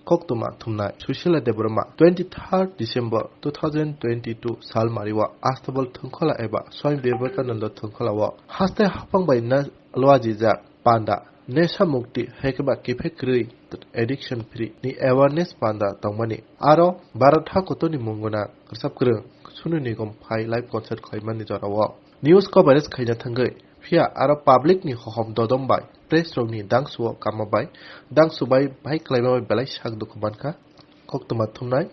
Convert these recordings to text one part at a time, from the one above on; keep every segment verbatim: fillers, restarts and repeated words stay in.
Koktwma thumnai Sushila Debbarma twenty third December two thousand twenty-two sal mario Astabal thwngkhola eba Swami Vivekananda thwngkhola o haste hapang bai na lwajijak panda Nesha Mukti hai khe ba kiphek kwrwi addiction free ni awareness panda tongmani aro Bharat hakotorni munguna kwchap kwrwng Sonu Nigam phai live concert khlaimani jorao news coverage khaina thangwi phiya aro public ni hohom dodom bai press rokni dangsuo kama bai dangsu bai bai klaima bai belai sak dukhu mankha. Koktwma thumnai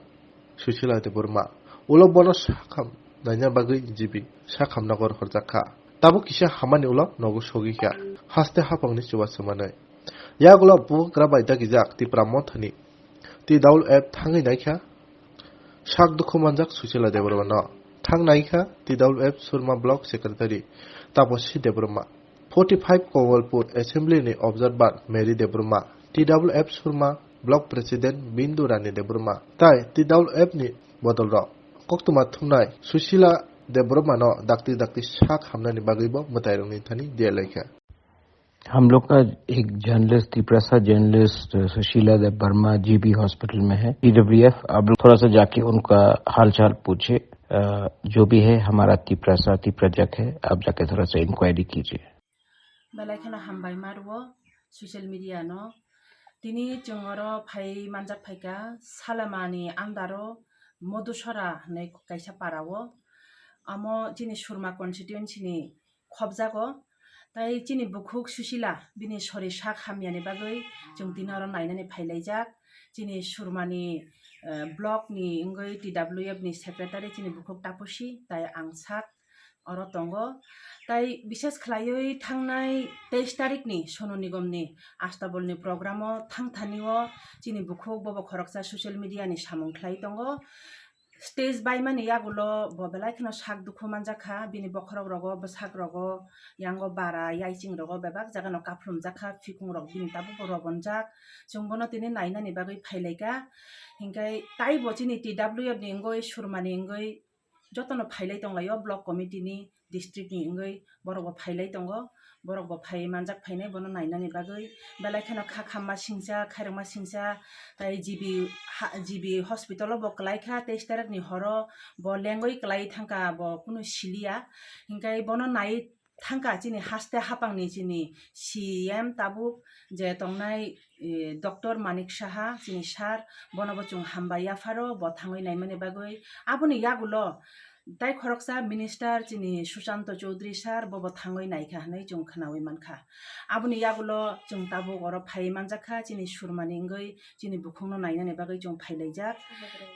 Sushila Debbarma ulo bono sakham naina bagwi G B sakham nogor horjak kha. Tabuk kisa hamani ulo nogo sogwi kha haste hapangni chubachu manwi. Yagulo bubagra bai dagijak Tipra Mothani T W F thangwi naikha sak dukhu manjak Sushila Debbarma no. Thang naikha T W F Surma Block Secretary Tapasi Debbarma, forty five Kowalpur Assembly ni Observer Mary Debbarma, T W F Surma Block President Bindu Rani Debbarma tai T W F ni bodolrok. Koktwma thumnai Sushila Debbarma no dakti dakti sak hamnani bagwi bo mwtairokni thani dialaikha. हम लोग का एक जर्नलिस्ट, तिपरासा जर्नलिस्ट सुशीला देव Verma GB hospital में है। टीडब्ल्यूएफ आप लोग थोड़ा सा जाके उनका हालचाल पूछे, अ, जो भी है हमारा तिपरासा, तिप्रजक है, आप जाके थोड़ा सा इंक्वायरी कीजिए। Belai kheno hambai ma rwo social media no. Tini chwng oro phai manjak phaikha Salamani andaro Modusora hinwi kaisa para o. Amo chini Surma constituency ni khobjago. Tai chini bukhuk Sushila bini sori sak hamyani bagwi chwng tini oro nainani phailaijak. Chini Surmani, eh, block ni wngwi T W F ni secretary chini bukhuk Tapusi tai ang sak oro tongo. Tai bishes khlaiwi thangnai teis tarikni Sonu Nigomni Astabolni programo thangthani o chini bukhuk bobo khoroksa social media ni samung khlai tongo. Stage baimani yagulo bo belai kheno sak dukhu manjakha, bini bokhorok rogo, bwsak rogo, yango bara, yaiching rogo bebak jagano kaphlumjakha, phikung rok bini tabukbo robonjak. Chwng bono tini nainani bagwi phailaikha. Hinkhe taibo chini T W F ni wngwi, Surmani wngwi jotono phailai tonglaio, block committee ni, district ni wngwi borok bo phailai tongo, borok bo phai manjak phainai bono nainani bagwi. Belai kheno kha khamma singcha, khairokma singcha, tai G B ha-, G B hospital o bo kwlai kha, teis tarik ni horo bo lengwi kwlai thangkha, bo kunu siliya. Hinkhe bono nai thangkha chini haste hapangni chini C M tabuk je tongnai, eh, Doctor Manik Saha, chini sir, bono bo chwng hambai yapharo, bo thangwi naimani bagwi. Aboni yagulo tai khoroksa minister chini Susanto Chowdhury sir, bo bo thangwi naikha hinwi chwng khwnawi mankha. Aboni yagulo chwng tabuk oro phai manjakha, chini Surmani wngwi chini bukhukno nainani bagwi chwng phailaijak.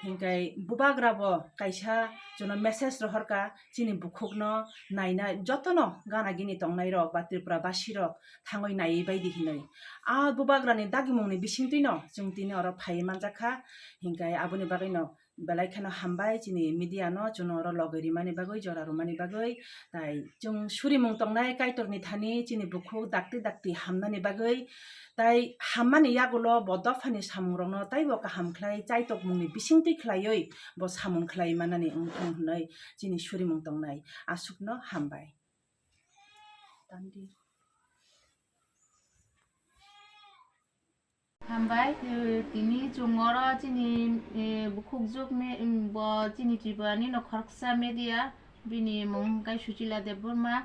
Hinkhe bubagra bo kaisa chwngno message rohorkha, chini bukhukno naina jotono gana gini tongnairok ba Tripura basirok thangwi naiwi baidi hinwi. A bubagrani dagimungni bisingtwino chwng tini oro phaiwi manjakha, hinkhe aboni bagwino belai kheno hambai chini media no chwngno oro logwi rimani bagwi, jora rwmani bagwi. Tai chwng surimung tongnai Kaitorni thani chini bukhuk dakti dakti hamnani bagwi, tai hammani yagulo bo dophani samungrokno taibo kaham khlai chaitokmungni bisingtwi khlaiwi bo samung khlai manani wngthung hwnwi chini surimung tongnai. Aswkno hambai. Tandi. Hambai, eh, tini chwng oro chini, eh, bukhukjwk me-, em, bo chini Tripurani no khoroksa media, bini mung hwnkhe Suchila Debbarma,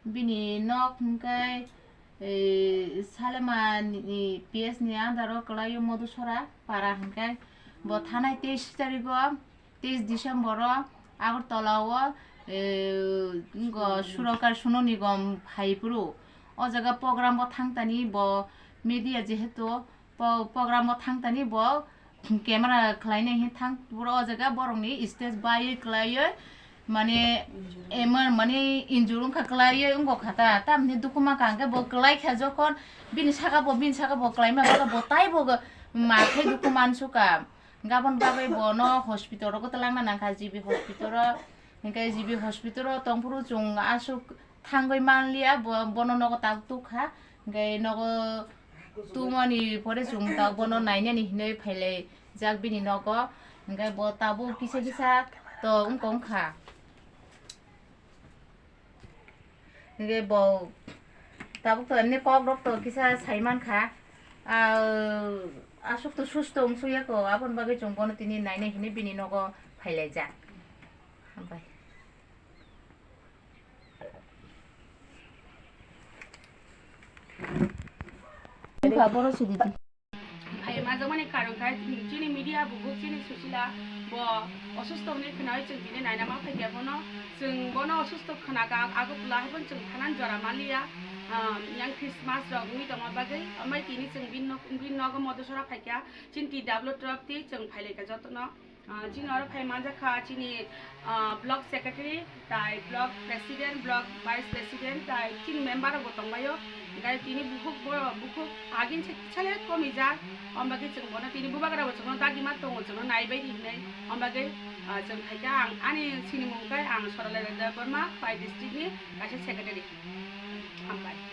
bini nok hwnkhe, eh, Salema ni, ni P S ni under o kwlaio Modusora para hwnkhe bo thanai teis tarigo, teis December o Agartala o, eh, ngo Surakar Sonu Nigom phai phuru o jaga program o thangtani bo media jehetu po-, program o thangtani bo camera khlainai hin thang phuru o jaga borokni stage baiwi kwlaiwi mane emon mane injure wngkha kwlaiwi wngkha ta tamni dukhu mankha hwnkhe bo kwlaikha jokhon bini saka bo bini saka bo kwlaima bagwi bo taibo ma khe dukhu mansukha. Gabon bagwi bono hospital rogo twlangna nangkha G B hospital o. Hinkhe G B hospital o tongphuru chwng aswk thangwi manliya, bo-, bono nogo tak tukha. Hinkhe nogo tumani pore chwng tak bono nainani hinwi phailaijak bini nogo. Hinkhe bo tabuk kisa kisa to wngkha wngkha. Hinkhe bo tabuk to emni kok rok to kisa sai mankha. Ah, Aswk to susto wngsukya ko, aboni bagwi chwng bono tini nainai hinwi bini nogo phailaijak. Hambai. Wngkha boro sidi di. Phai majakmani karon khe chini media bukhuk chini Susila bo osusto hwnwi khwnai chwng tini naina ma phaikha bono. Chwng bono osusto khwnaka, ag-, agutla hai phano chwng thanani jora manliya. Ah, yang Christmas rok wngwi tongma bagwi, ambai tini chwng bini nok, bini nogo Modosora phaikha, chini T W torof twi chwng phailaikha jotono. Ah, chini oro phai manjakha chini, ah, block secretary, tai block president, block vice president, tai chini member rok bo tongbaio. Hingke tini bukhuk bo, bukhuk agin se sale komijak, ombagwi chwng bono tini bubagra bo chwngno dagima tongo, chwngno naibai rinai, ombagwi, ah, chwng khaikha ang ani sinimung khe ang Soroleda Debbarma, Pai district ni kaisa secretary. Hambai.